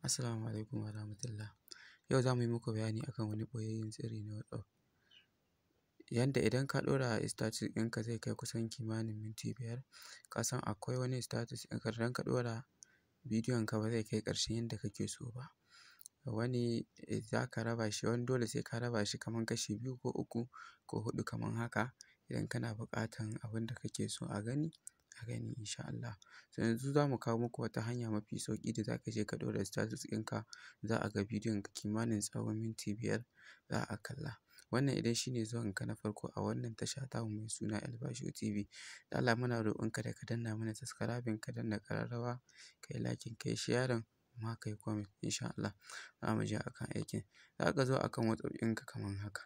Assalamu alaikum warahmatullah. Yau za mu yi muku bayani akan wani ɓoyayyen sirri na WhatsApp. Yanda idan ka ɗora status ɗinka zai kai kusan kimanin minti 5, ka san akwai wani status ɗinka idan ka ɗora bidiyon ka ba zai kai ƙarshen yanda kake so ba. Wani za ka raba shi, wani dole sai ka raba shi kaman kashi 2 ko 3 ko 4 kaman haka idan kana buƙatan abin da kake so a gani, a gani insha Allah. To yanzu za mu kawo muku wata hanya mafi sauƙi da za ka je ka ɗora status ɗinka, za a ga bidiyon ka kimanin tsawon minti 5 za a kalla. Wannan idan shi ne zuwanka na farko a wannan tasha tamu mai suna Albashiru TV. Da Allah muna roƙonka da ka danna mana subscribing, ka danna ƙararrawa, ka yi liking, ka yi sharing kuma ka yi comment insha Allah. Za mu je akan aikin. Za ka zo akan WhatsApp ɗinka kamar haka.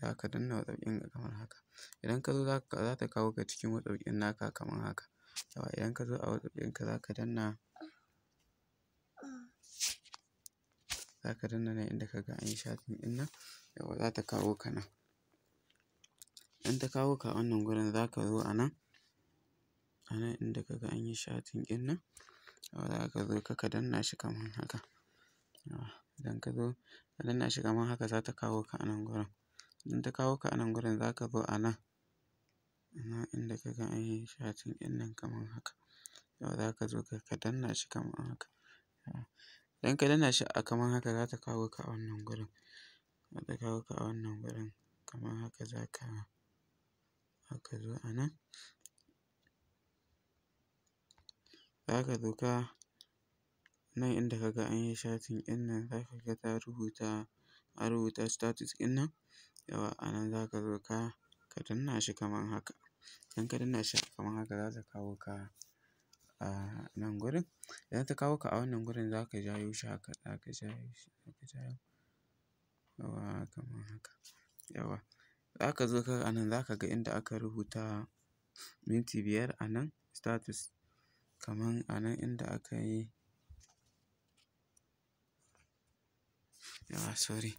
Za ka danna WhatsApp ɗinka kamar haka. Idan ka zo za ta kawo ka cikin WhatsApp ɗin naka kamar haka. Yawwa idan ka zo a WhatsApp ɗinka za ka danna, za ka danna nan inda ka ga an yi chatting ɗin nan, yawwa za ta kawo ka nan. In ta kawo ka wannan gurin za ka zo a nan, a nan inda ka ga an yi chatting ɗin nan, yawwa za ka zo ka danna shi kamar haka. Yawwa idan ka zo ka danna shi kamar haka za ta kawo ka a nan gurin. In ta kawo ka a nan gurin za ka zo a nan, a nan inda ka ga an yi chatting ɗin nan kamar haka. Yawwa za ka zo ka danna shi kamar haka. Idan ka danna shi a kamar haka za ta kawo ka a wannan gurin. Za ta kawo ka a wannan gurin kamar haka za ka, za ka zo a nan. Za ka zo ka nan inda ka ga an yi chatting ɗin nan za ka ga ta rubuta, an rubuta status ɗin nan. Yawwa a nan za ka zo ka danna shi kamar haka. Idan ka danna shi kamar haka za ta kawo ka a nan gurin. Idan ta kawo ka a wannan gurin za ka jawo shi haka, za ka jawo shi, za ka jawo. Yawwa kamar haka. Yawwa za ka zo ka a nan za ka ga inda aka rubuta minti 5 a nan status kaman a nan inda aka yi. Yawwa sorry.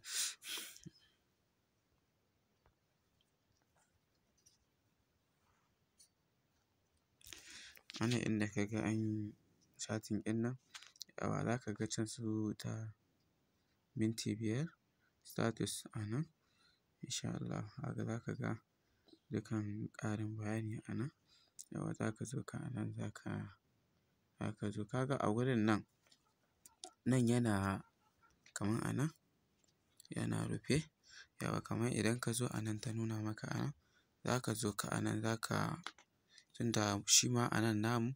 A nan inda ka ga an yi chatting ɗin nan, yawwa za ka ga can sun rubuta minti 5 status a nan insha Allah. Haka za ka ga dukkan ƙarin bayani a nan. Yawwa za ka zo ka a nan za ka, za ka zo ka ga a wurin nan, nan yana kaman a nan yana rufe. Yawwa kaman idan ka zo a nan ta nuna maka a nan, za ka zo ka a nan za ka, tunda shi ma a nan namu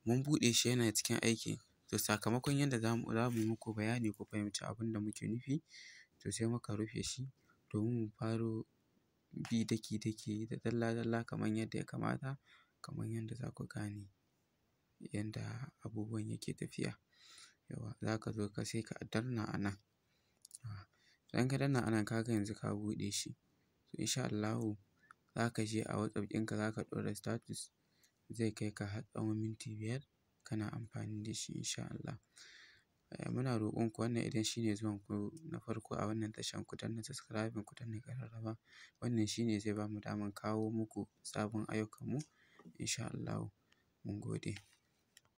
mun buɗe shi yana cikin aiki. To sakamakon yanda za mu yi muku bayani ku fahimci abin da muke nufi, to sai muka rufe shi domin mu faro bi daki daki da dalla dalla kamar yadda ya kamata, kamar yadda za ku gane yanda abubuwan yake tafiya. Yawwa za ka zo ka sai ka danna a nan. Idan ka danna a nan ka ga yanzu ka buɗe shi. To insha Allahu za ka je a WhatsApp ɗinka za ka ɗora status zai kai ka har tsawon minti 5 kana amfani da shi insha Allah. Muna roƙon ku wannan idan shi ne zuwanku na farko a wannan tashan ku danna subscribing, ku danna ƙararrawa. Wannan shi ne zai bamu daman kawo muku sabon ayyukanmu insha Allahu. Mun gode.